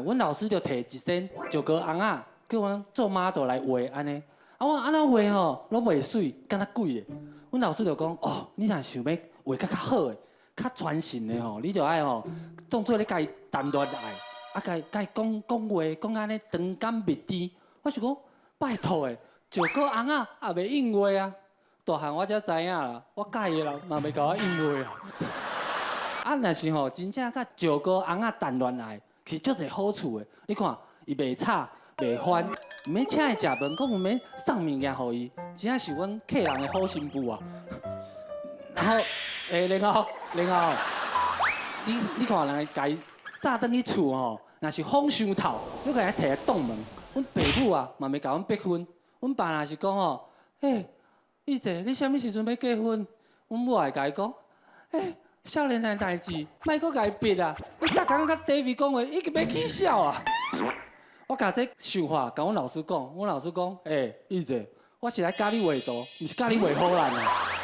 阮老師就提一身石膏尪仔，叫阮做 model 來畫按呢。啊，我按怎畫吼，攏袂媠，敢若鬼的。阮老師就講，哦，你若想欲畫較較好的、較傳神的吼，你就愛吼，當做咧共伊談戀愛，啊，共伊講講話，講按呢長感蜜甜。我想講，拜託的，石膏尪仔也袂應話啊。大漢我才知影啦，我佮意的人嘛袂共我應話啊。啊，若是吼，真正佮石膏尪仔談戀愛，其實足濟好處的。你看，伊袂吵、袂煩，毋免請伊食飯，閣毋免送物件予伊，真正是阮客人的好新婦啊。然後，然後，你看人共伊載轉去厝吼，若是風傷透，你共伊提來擋門，阮爸母啊嘛袂共阮逼婚。阮爸若是講吼，欸，伊姐，你啥物時陣欲結婚？阮母會共伊講，欸，少年的代誌，莫閣共伊逼啊！你逐工佮 David 講話，已經欲起痟啊！我共這想法共阮老師講，阮老師講，欸，伊姐，我是來教你畫圖，毋是教你畫唬爛啊！